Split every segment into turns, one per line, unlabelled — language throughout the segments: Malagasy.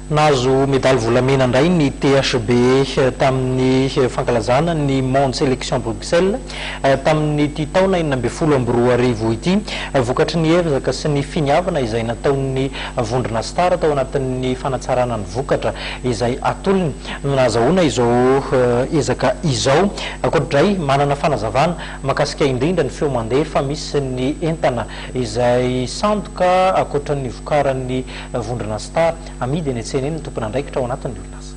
Nahazo medaly volamena indray ny THB tamin'ny fankalazana ny Monde Sélection Bruxelles tamin'ity taona 2016 ity. Vokatry ny ezaka sy ny finiavana izay nataon'ny vondrona Star tao anatin'ny fanatsarana ny vokatra izay atolony no nahazahoana izao ezaka izao. Ankoatr'izay, manana fanazavana mahakasika indrindra ny feo mandeha fa misy ny entana izay sandoka ankoatra ny vokaran'ny vondrona Star. Amidy eny an-tsena eny ny tompon'andraikitra ao anatin'ny orinasa.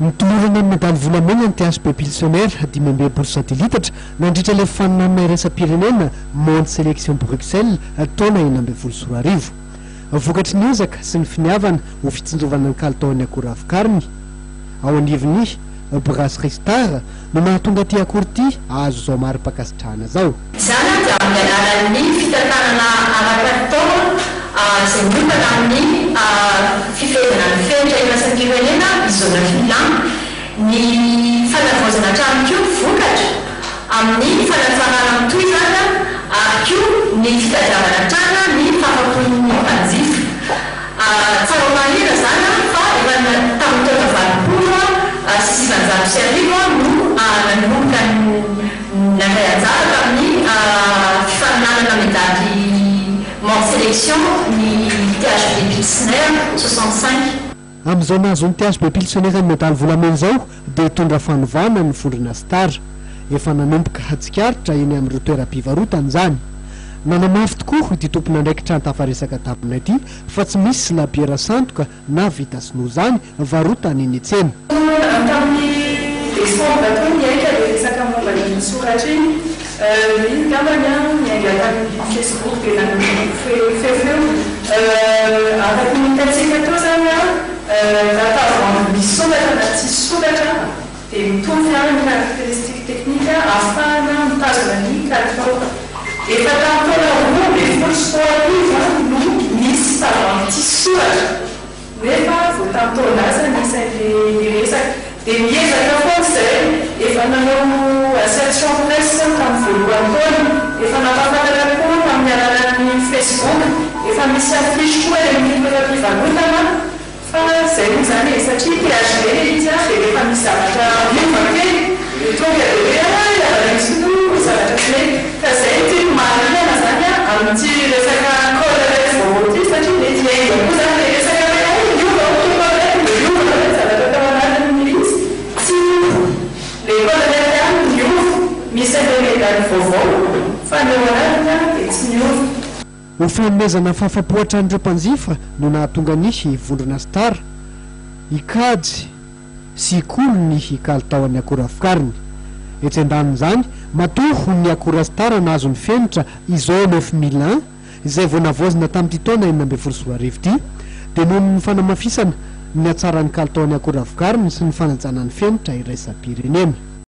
Notolorana ny medaly volamena ny THB Pilsener 65 centilitatra nandritra ilay fifaninanana iraisam-pirenena Monde Sélection Bruxelles taona 2016. Vokatry ny ezaka sy ny finiavana ho fitsinjovana ny kalitaon'ny akora vokariny ao anivon'ny Brasserie Star no nahatonga ity akora ity hahazo izao mari-pankasitrahana izao.
Izany dia amin'ny alalan'ny fitantanana ara-kalitao izay miompana amin'ny fifehezana ny fenitra iraisam-pirenena ISO 9001, ny fanavaozana hatrany koa ny vokatra amin'ny fanatsarana mitohy izany ary koa ny fitadiavana hatrany ny fahafapon'ny mpanjifa. Tsara marihina izany fa efa tamin'ny taona 1980 no nanomboka nandray anjara tamin'ny fifaninanana medaly Monde Sélection ny THB Pilsner 65.
Amin'izao nahazoan'ny THB Pilsner ny medaly volamena izao dia hitondra fanovana ny vondrona Star. Efa nanomboka tsikaritra eny amin'ireo toeram-pivarotana izany. Nanamafy tokoa ity tompon'andraikitra tafaresaka taminay ity fa tsy misy labiera sandoka na vita sinoa izany varotana eny an-tsena.
Tamin'ny desambra teo niainga ilay resaka momba iny soratra iny. Iny angambany niainga tamin'ny Facebook dia nanomboka feofeo. Araka ny hitantsika teo izany na tavoahangy misy soratra na tsisy soratra dia mitovy ny caractéristiques techniques ahafahana mitazona ny kalitao. Efa tamin'ny taona 2012 no nisy tavoahangy tsisy soratra nefa vao tamin'ny taon-dasa nisy an'ilay resaka. Dia miezaka foana izay, efa nanao assertion presse tamin'ny voalohan'ny taona, efa nampahafantatra koa tamin'ny alalan'ny Facebook, efa misy affiche koa eny amin'ny toeram-pivarotana. Fa zay moa zany e, satria THV le izy an, de rehefa misy zavatra miova kely de tonga de hoe hay avy any sinoa misy zavatra tsy mety, ka zay no tiako mahaliana zany an amin'ity resaka col ret vaovao ity satria mety hiainga koa zany le resaka hoe hay miova hono le col ret de miova ve ny zavatra tao anatin'ilay izy? Tsy miova, le col ret ihany no miova, misy an'ilay medaly vaovao fa ny ao anatiny an dia tsy miova.
Ho fanomezana fahafapo hatrany ireo mpanjifa no nahatonga ny vondrona Star hikajy sy hikolo ny kalitaon'ny akora vokariny. Etsy andanin'izany, matoa ny akora Star nahazo ny fenitra ISO 9001 izay vao navaozina tamin'ity taona 2016 ity dia noho ny fanamafisana ny hatsaran'ny kalitaon'ny akora vokariny sy ny fanajana ny fenitra iraisam-pirenena.